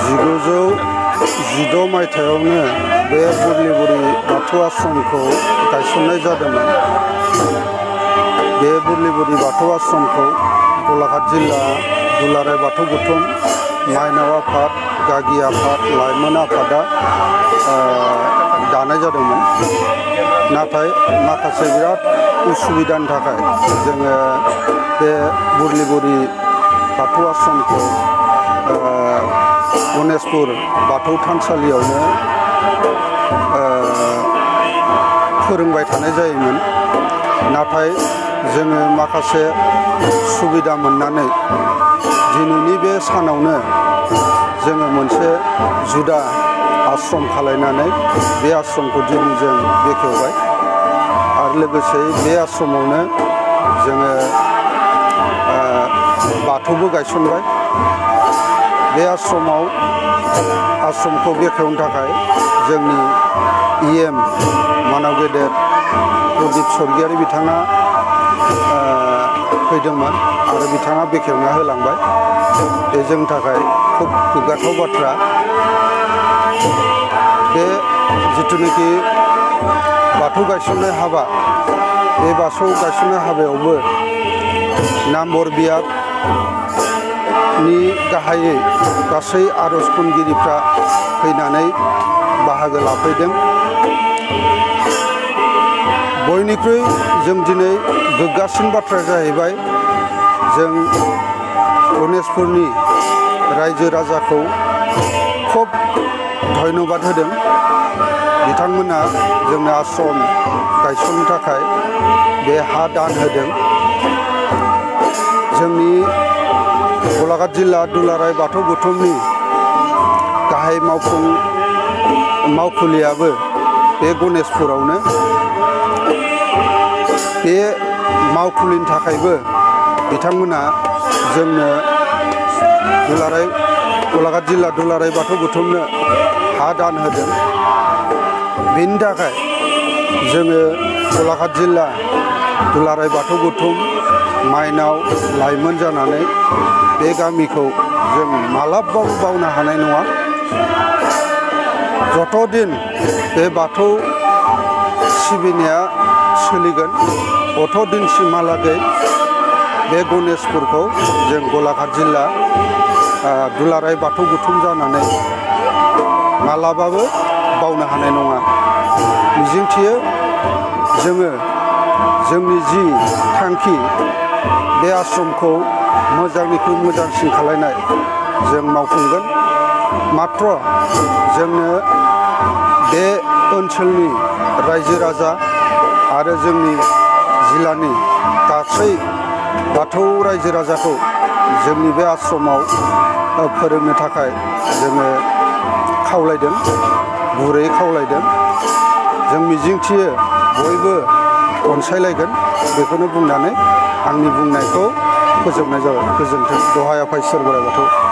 1916 मायथाइयावनो बे बुरलिबुरि बाथौ आश्रमखौ गायसननाय जादोंमोन। बे बुरलिबुरि बाथौ आश्रमखौ गलाघाट जिल्ला दुलाराय बाथौ गौथुम माइनाव आफाद, गागि आफाद, लाइमोन आफादा दानाय जादोंमोन। नाथाय माखासे बिराद उसुबिदानि थाखाय जोङो बे बुरलिबुरि बाथौ आश्रमखौ गनेशपुर बाथौ थानसालियावनो फोरोंबाय थानाय जायोमोन। नाथाय जोङो माखासे सुबिदा मोननानै दिनैनि बे सानावनो जोङो मोनसे जुदा आश्रम खालायनानै बे आश्रमखौ दिनै जों बेखेवबाय आरो लोगोसे बे आश्रमावनो जोङो बाथौबो गायसनबाय। बे आश्रमखौ बेखेवनो थाखाय जोंनि EM मानाव गेदेर प्रदीप स्वर्गियारी बिथाङा फैदोंमोन आरो बिथाङा बेखेवना होलांबाय। बे जोंनि थाखाय खुब गोग्गाथाव बाथ्रा। बे जिथुनाखि बाथौ गायसननाय हाबा, बे बाथौ गायसननाय हाबायावबो नामबर बियाबनि गाहायै गासै आरज खनगिरिफ्रा फैनानै बाहागो लाफैदों। बयनिख्रुइ जों दिनै गोग्गासिन बाथ्राया जाहैबाय जों गनेशपुरनि रायजो राजाखौ खुब धन्यबाद होदों। बिथांमोना जोंनो आश्रम गायसननो थाखाय बे हा दान होदों। जोंनि गलाघाट जिल्ला दुलाराय बाथौ गौथुमनि गाहाय मावखुलियाबो बे गनेशपुरावनो। बे मावखुलिनि थाखायबो बिथांमोना जोंनो गलाघाट जिल्ला दुलाराय बाथौ गौथुमनो हा दान होदों। बेनि थाखाय जोङो गलाघाट जिल्ला दुलाराय बाथौ गौथुम माइनाव लाइमोन जानानै बे गामिखौ जों मालाबाबो बावनो हानाय नङा। जतदिन बे बाथौ सिबिनाया सोलिगोन अतदिनसिमहालागै बे गनेशपुरखौ जों गलाघाट जिल्ला दुलाराय बाथौ गौथुम जानानै मालाबाबो बावनो हानाय नङा। मिजिंथियो जोङो जोंनि जि थांखि बे आश्रमखौ मोजांनिख्रुइ मोजांसिन खालायनाय जों मावफुंगोन। मात्र जोंनो बे ओनसोलनि रायजो राजा आरो जोंनि जिल्लानि गासै बाथौ रायजो राजाखौ जोंनि बे आश्रमाव फोरोंनो थाखाय जोङो खावलायदों, गुरै खावलायदों। जों मिजिंथियो बयबो अनसायलायगोन। बेखौनो बुंनानै आंनि बुंनायखौ फोजोबनाय जाबाय। गोजोन्थों। दहाय आफा इसोर बोराइ बाथौ।